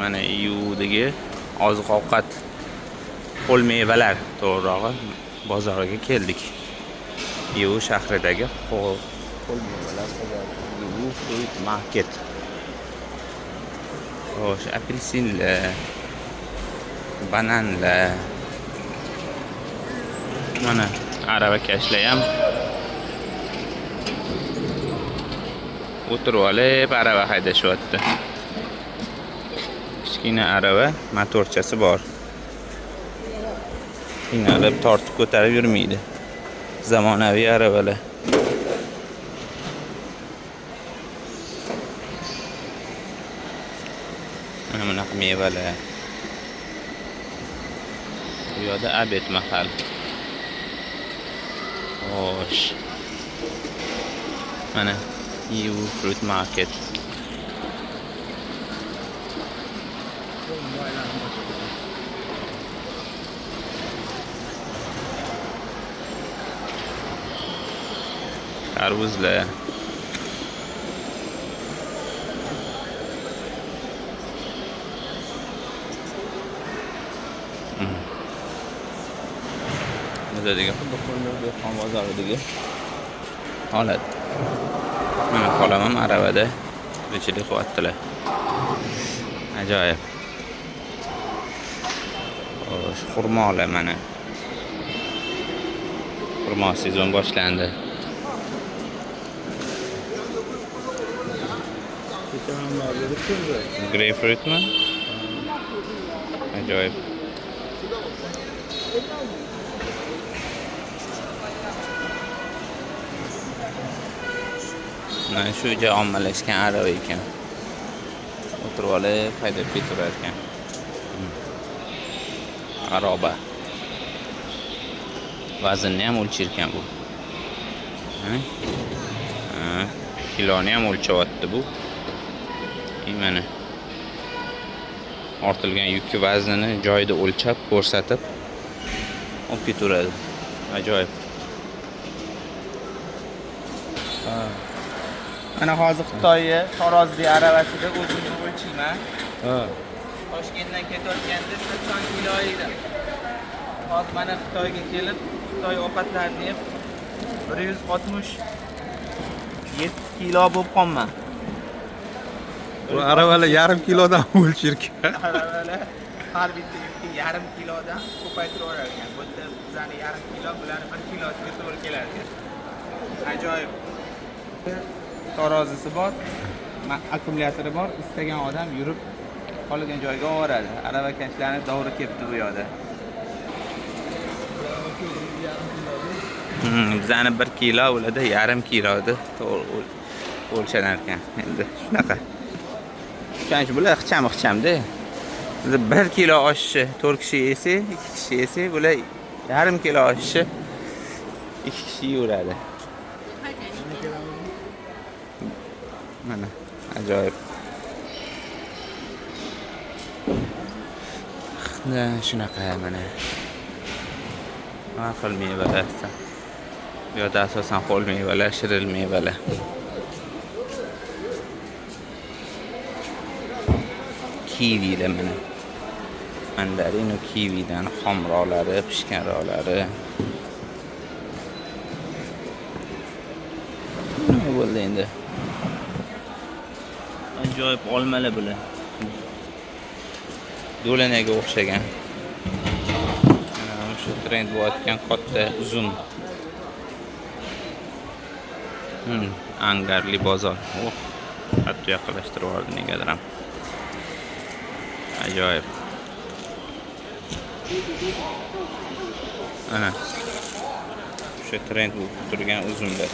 Mana Yivudagi oziq-ovqat, ho'l mevalar, to'g'rirog'i, bozoriga keldik. Yiwu shahridagi ho'l mevalar bozori. Yiwu Fruit Market. Xo'sh, apelsinlar, bananlar. Mana aravakashlar ham o'tirib olib arava haydashyapti. Kichkina arava, motorchasi bor. Qiynalib tortib ko'tarib yurmaydi. Zamonaviy aravalar. Mana bunaqa mevalar. Bu yoqda обед mahal. Xo'sh. Mana Yiwu Fruit Market. Tarvuzlar. O'zidagi xuddi Qo'llov dehqon bozoridagi holat. Mana xolam ham aravada tirikchilik qilyaptilar. Ajoyib. Xo'sh, xurmolar mana. Xurmo sezon boshlandi. Greyfruitmi? Ajoyib. Mana shu joy ommalashgan arava ekan. O'tirib olib haydab ketaverar ekan. Aroba. Vaznni ham o'lchar ekan bu. Ha? Kiloni ham o'lchavapti bu. Mana ortilgan yukni vaznini joyida o'lchab, ko'rsatib olib ketaveradi. Ajoyib. Mana hozir Xitoyni tarozli aravasida o'zimni o'lchayman. Toshkentdan ketayotganda 80 kilo edim. Hozir mana Xitoyga kelib, Xitoy ovqatlarini yeb 167 kilo bo'lib qolman. Bu aravalar yarim kilodan o'lchar ekan. Aravalar har bitta yukni yarim kilodan ko'paytiraverar ekan. Bu yerda bizani yarim kilo, bularni 1 kilosiga to'g'ri kelar ekan. Ajoyib. Tarozisi bor, akkumulyatori bor, istagan odam yurib qolgan joyga oladi. Aravakashlarni davri ketdi bu yoqda. Bizani 1 kilo, ularda yarim kiloda to'g'ri o'lchanar ekan. Endi shunaqa. Shuning uchun bular ixcham-ixchamda. Biz 1 kilo oshni 4 kishi yesak, 2 kishi yesak, bular yarim kilo oshni 2 kishi yeyveradi. Mana ajoyib. Shunaqa mana. Har xil mevalar. Bu yerda asosan ho'l mevalar, shirin mevalar. Kivilar mana. Mandarin va kividan xomroqlari, pishganroqlari. Nima bo'ldi endi? Ajoyib olmalar bular. Do'lanaga o'xshagan. Mana shu trend bo'layotgan katta uzum. Angarli bozor. Oh, hatto yaqinlashtirib yubordi negadir ham. Ajoyib. Ana. O'sha trend bo'lib turgan uzumlar.